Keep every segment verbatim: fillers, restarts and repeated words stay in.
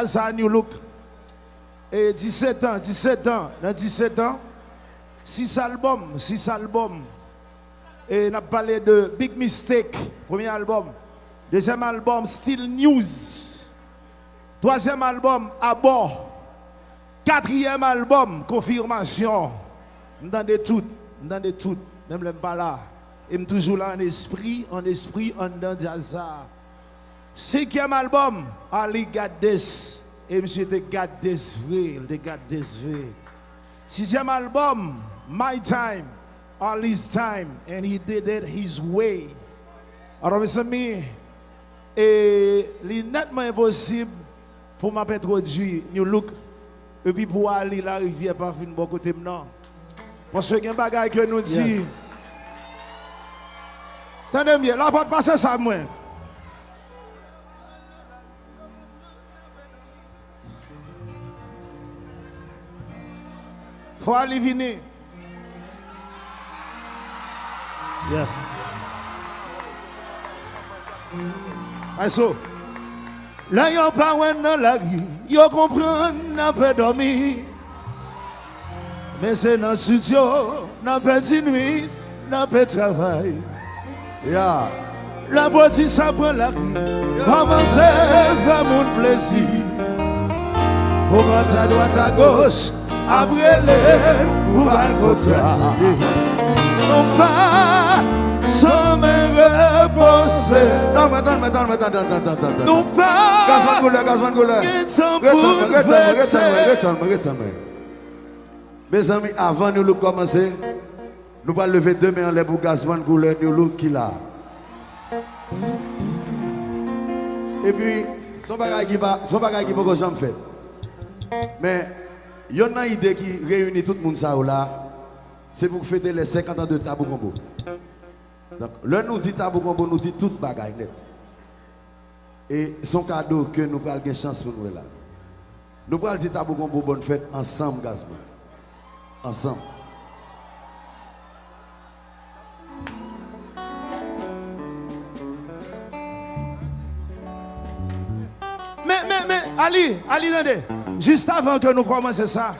Sa a, New Look. E disèt an, disèt an, nan disèt an, sis albòm, sis albòm. E n ap pale de Big Mistake, premye albòm. Dezyèm albòm, Still News. Twazyèm albòm, Abò. Katriyèm albòm, Konfimasyon. M tande tout, m tande tout, menm lè m pa la. E m toujou la an espri, an espri, anndan djaz sa a. Senkyèm albòm, Arly Got This. E misye te got this vre, li te got this vre. Sizyèm albòm, My Time, Arly's Time, and he did it his way. Alò, mezanmi, e li nètman enposib pou m ap entwodui New Look, epi pou Arly Larivière pa vin bò kote m nan. Paske gen bagay ke nou di. Yes. Tande m byen, Lapòt, pase sa mwen. Fò Arly vini. Yes. Ay so. Lè yo pa wè n nan lari, yo konprann n ap dòmi. Men se nan estidyo n ap pèdi nwit, n ap travay. Ya. Lè pwodui sa pran lari, kòmanse fè moun plezi. Pou mande adwat agoch, ap rele n pou al kontrati. Nou pa janmen repoze. Tann mwen, tann mwen, tann mwen, tann, tann, tann, tann, tann. Nou pa Gazman Koulè, Gazman Koulè. Gen tan pou n fete. Ret tann mwen, ret tann mwen, ret tann mwen, ret tann mwen. Mezanmi, avan New Look kòmanse, nou pral leve de men anlè pou Gazman Koulè New Look ki la. Epi, se yon bagay ki pa, se yon bagay ki poko janm fèt. Men, yonn nan ide ki reyini tout moun sa yo la, se pou fete lè senkant an de Tabou Combo. Donk, lè nou di Tabou Combo, nou di tout bagay nèt. E se yon kado ke nou pral gen chans pou nou wè la. Nou pral di Tabou Combo bòn fèt ansanm, Gazman. Ansanm. Men, men, men, Arly, Arly, tande. Jis avan ke nou kòmanse sa,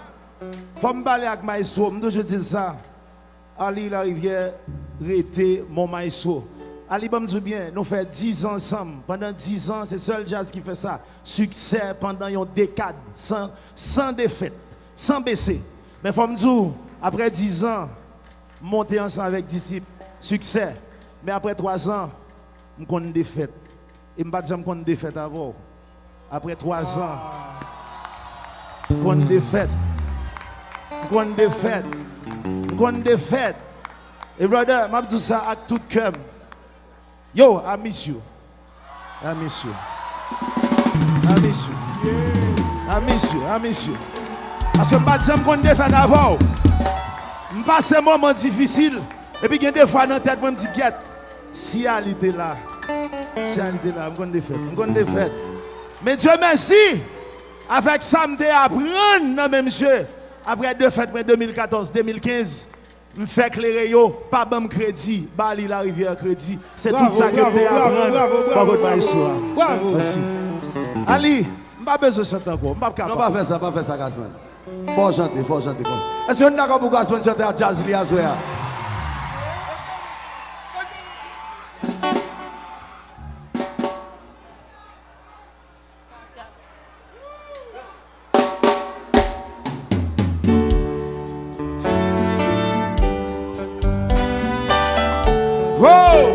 fò m pale ak maestro, m toujou di l sa. Arly Larivière rete mon maestro. Arly, ban m di w byen, nou fè diz an ansanm. Pandan diz an, se sèl djaz ki fè sa. Siksè pandan yon dekad, san, san defèt, san bese. Men fò m di w, apre diz an, m monte ansanm avèk Disip. Siksè. Men apre twa zan, m konn defèt. E m pa t janm konn defèt avè w. Apre twa zan, m konn defèt. M konn defèt. M konn defèt. E brother, m ap di w sa ak tout kè m. Yo, I miss you. I miss you. I miss you. I miss you. I miss you. Paske m pa t janm konn defèt avè w. M pase moman difisil. Epi gen de fwa nan tèt mwen, m di, "Gyèt, si Arly te la, si Arly te la, m konn defèt, m konn defèt." Men Dye mèsi, avèk sa m te aprann nan men misye, apre defèt mwen de mil katòz, de mil kenz, m fè klere yo pa ban m kredi, ba Arly Larivière kredi. Se tout sa ke m te aprann bò kot maestro a. Mèsi. Arly, m pa bezwen chante ankò, m p ap kapab. Non, pa fè sa, pa fè sa, Gazman. Fò w chante, fò w chante, fò w. Èske nou dakò pou Gazman chante ak djaz li aswè a? Wow!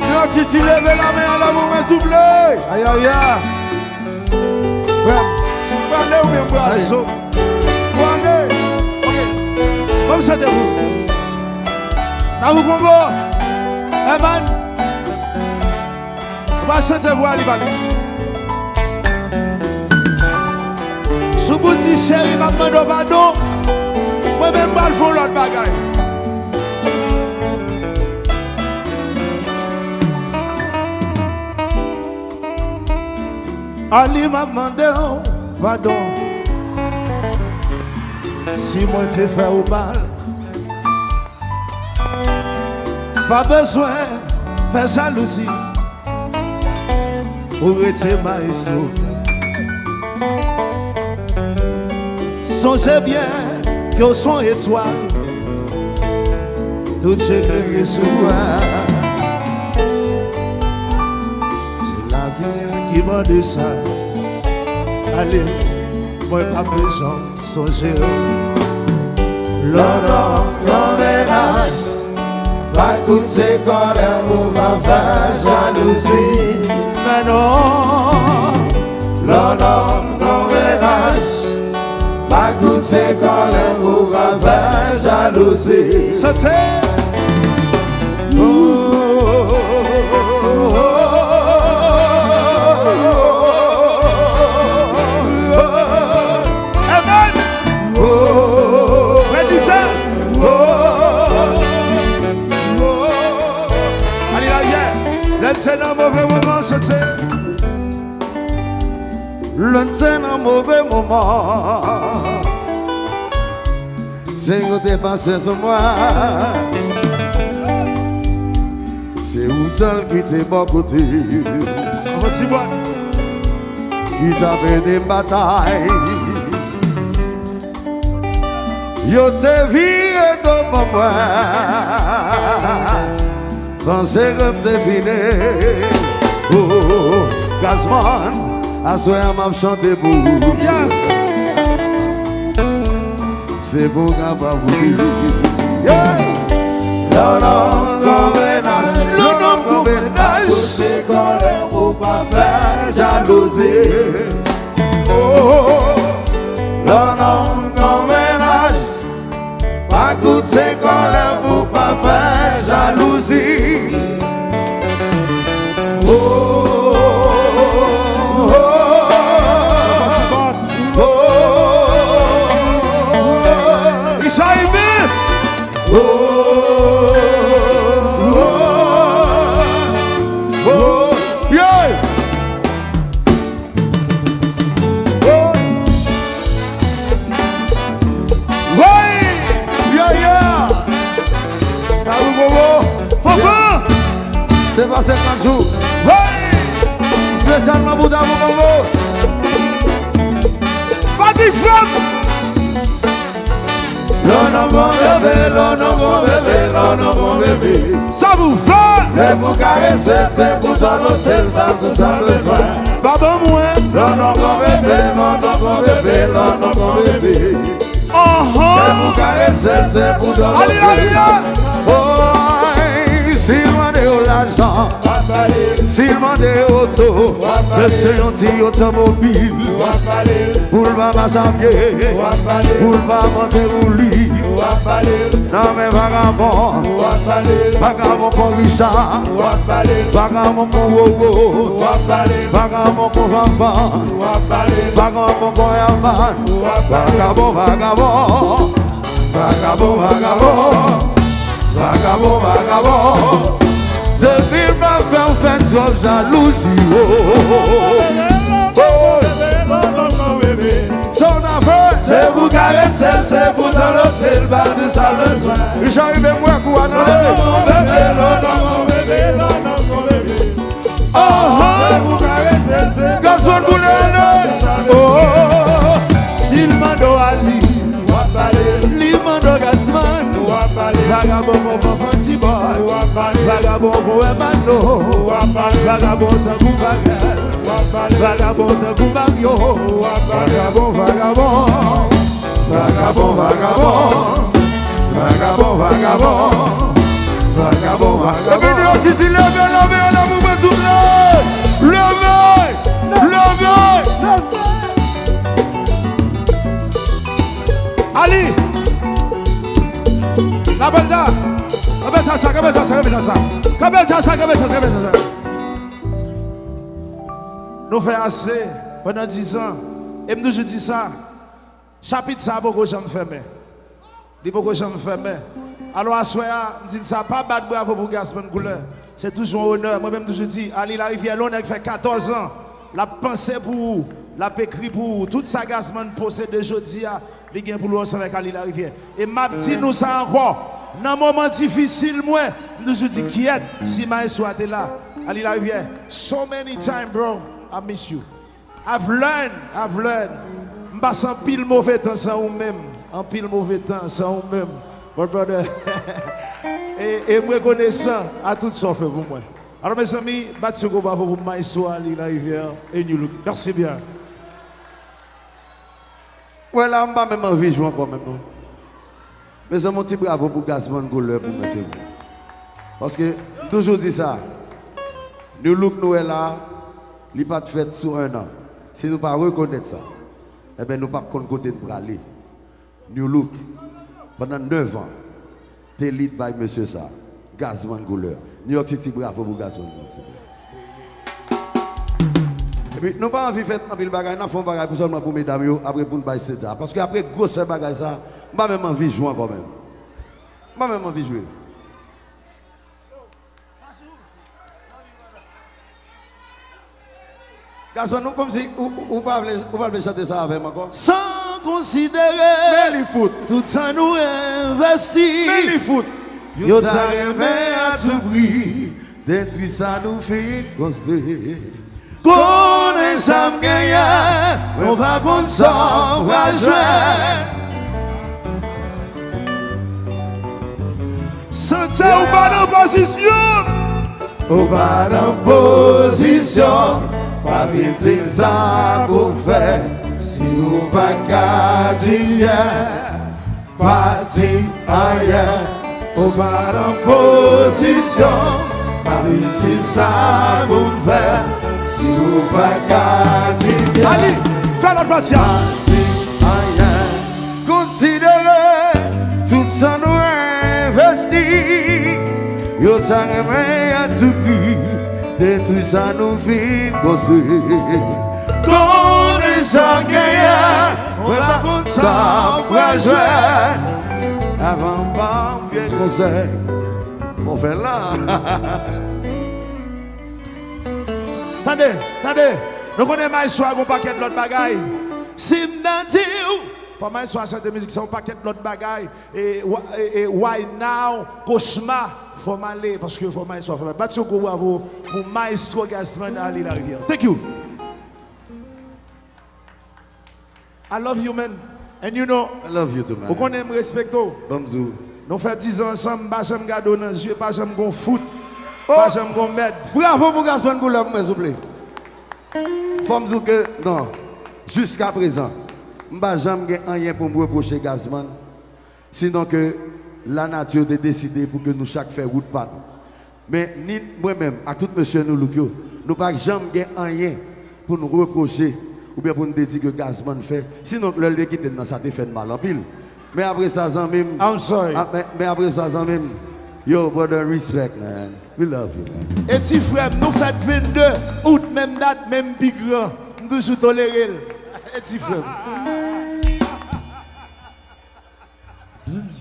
Yo, Titi, leve lamen an la pou mwen, souple! Aya, aya! Frè m, m prale oubyen m prale? Pase. Prale. Ok. Ban m chante pou ou. Tabou Combo. Evan. Ou pa chante pou Arly, pa. Sou bout di cheri, m ap mande w padon. Mwen menm, m pral fè yon lòt bagay. Arly, m ap mande w padon si mwen te fè w mal. Pa bezwen fè jalouzi. Ou rete maestro. Sonje byen ke w s on etwal, tout je klere sou ou. Se lavi a ki mande sa. Ale, mwen p ap bezwen sonje w. Lè w nan yon gran mennaj, pa koute kòlè pou pa fè jalouzi. Men non. Lè w nan yon gran mennaj, pa koute kòlè pou pa fè jalouzi. Sante. Amen. Frè Dizè. Ale la, yeah. Lè n te nan move moman, sante. Lè n te nan move moman, Senyè te pase sou mwen. Se ou sèl ki te bò kote. Kòman ti bwa? Ki t ap ede m batay. Yo te vire do ban mwen. Panse ke m te fini. Oh, Gazman, aswè a m ap chante pou ou. Yes. Se pou w kapab ri. Yeah. Lè w nan yon gran mennaj, lè w nan yon gran mennaj, pa koute kòlè pou pa fè jalouzi. Oh, lè w nan yon gran mennaj, pa koute kòlè pou pa fè jalouzi. Oh, oh, oh, oh. Michel Aimé. Oh, oh, oh, oh. Yeah. Woy! Yeah, yeah! Tabou Bobo! Fanfan! Se pase Manjou! Woy! Espesyalman pou Tabou Bobo! Patrick Franck! Lè w nan bon bebe, lè w nan bon bebe, lè w nan bon bebe. Sa pou fè? Se pou karese l, se pou dòlote l, fè l tout sa l bezwen. Pa ban mwen. Lè w nan bon bebe, lè w nan bon bebe, lè w nan bon bebe. Ahah. Se pou karese l, se pou dòlote l. Ale, ale, ale. Oy, si l mande w lajan, w ap ba li. Si l mande oto, w ap ba li. Mèsi yon ti otomobil. W ap ba li. Pou l pa mache a pye, w ap ba li. Pou l pa monte wouli. W ap ba li. Nan men vagabon, w ap ba li. Vagabon kon Richa, w ap ba li. Vagabon kon Roro, w ap ba li. Vagabon kon Fanfan, w ap ba li. Vagabon kon Herman, w ap ba li. Vagabon, vagabon. Vagabon, vagabon. Vagabon, vagabon. Depi m ap fè w fè twòp jalouzi, oh. Oh. Sa w ta fè? Se pou karese l, se pou dòlote l, ba l tout sa l bezwen. Richard, rive m wè kou a nan bebe. Lòt non, bebe, lòt non, bebe, lòt non, bebe. Ahah. Se pou karese l, se pou... Gazman boule ale. Oh, si l mande w Ali, w ap ba li. Li mande w Gazman, w ap ba li. Vagabon kon Fanfan Ti Bòy, w ap ba li. Vagabon kon Hermano, w ap ba li. Vagabon tankou Bagèl, w ap ba li. Vagabon tankou Mario, w ap ba li. Vagabon, vagabon. Vagabon, vagabon. Vagabon, vagabon. Vagabon, vagabon. Epi nou yo ti di leve, leve, leve pou mwen souple. Leve, leve. Ali. Lapèl da. Kanpe sa, kanpe sa, kanpe sa. Kanpe sa, kanpe sa, kanpe sa. Nou fè ase pandan diz an. E m toujou di sa. Chapit sa a poko janm fèmen. Li poko janm fèmen. Alò, aswè a, m di n sa, pa bat bravo pou Gazman Koulè. Se toujou yon onè. Mwen menm, m toujou di, Ali Larivière, lè yon nèg fè katòz an, l ap panse pou ou, l ap ekri pou ou. Tout sa Gazman posede jodi a, li gen pou l wè ansanm avèk Ali Larivière. E m ap di nou sa ankò, nan moman difisil mwen, m toujou di, kyèt, si maestro a te la, Ali Larivière, so many time, bro, I miss you. I've learned, I've learned. M pase anpil move tan san ou menm. Anpil move tan san ou menm. But brother, e, e m rekonesan a tout sa w fè pou mwen. Alò, mezanmi, bat yon gwo bravo pou maestro Ali Larivière e New Look. Mèsi byen. Wè la, m pa menm anvi jwe ankò menm non. Mezanmi, yon ti bravo pou Gazman Goulè pou mwen, silvouplè. Paske, m toujou di sa, New Look nou wè la, li pa t fèt sou en an. Si nou pa rekonèt sa, enben, nou p ap konn kote n prale. New Look, pandan nèf an, te lead by mesye sa, Gazman Goulè. New York City, bravo pou Gazman Goulè, silvouplè. Epi, nou pa anvi fè anpil bagay, n ap fè yon bagay pou sèlman pou medam yo, apre pou n bay stage a. Paske apre gwosè bagay sa, m pa menm anvi jwe ankò menm. M pa menm anvi jwe. Gazman, nou kòmsi ou, ou, ou pa vle, ou pa vle chante sa avè m ankò? San konsidere Men li fout. Tout sa nou envesti. Men li fout. Yo ta renmen a tou pri detwi sa nou fin konstwi. Konnen sa m genyen, mwen pa konn sa m pral jwenn. Santi w pa nan pozisyon. Ou pa nan pozisyon, pa vin di m sa pou m fè. Si ou pa ka di m yè, pa di anyen. Ou pa nan pozisyon, pa vin di m sa pou m fè. Si ou pa ka di m yè, Ali, fè lòt pati a. Pa di anyen. Konsidere tout sa nou envesti. Yo ta renmen a tou pri detwi sa nou fin konstwi. Konnen sa genyen, mwen pa konn sa m pral jwenn. Avan m ba m byen konsèy, fò fè l la. Tande, tande. Nou konnen maestro a gon pakèt lòt bagay. Si m nan di w, fò maestro a chante mizik sa, yon pakèt lòt bagay. E, wa- e, e, why now, kochma, fò m ale, paske fò maestro a fè bagay. Bat yon gwo bravo pou maestro Gazman Ali Larivière. Thank you. I love you, man. And you know, I love you too, man. Ou konnen m respekte w. Ban m di w. Nou fè diz an ansanm, m pa janm gade w nan zye, pa janm gon fout, Oh! Pa janm gon mèd. Bravo pou Gazman Goulè pou mwen, souple. Fò m di w ke, non, jiskaprezan, m pa janm gen anyen pou m repwoche Gazman, sinon ke lanati te deside pou ke nou chak fè wout pa nou. Men ni mwen menm ak tout mesye New Look yo, nou pa janm gen anyen pou n repwoche oubyen pou n te di ke Gazman fè. Sinon, lè l te kite n nan, sa te fè n mal anpil. Men apre sa, zanmi m, I'm sorry. A, men, men apre sa, zanmi m, yo, brother, respect, man. We love you, man. E ti frè m, nou fèt vennde out, menm dat, menm pi gran. M toujou tolere l. E ti frè m.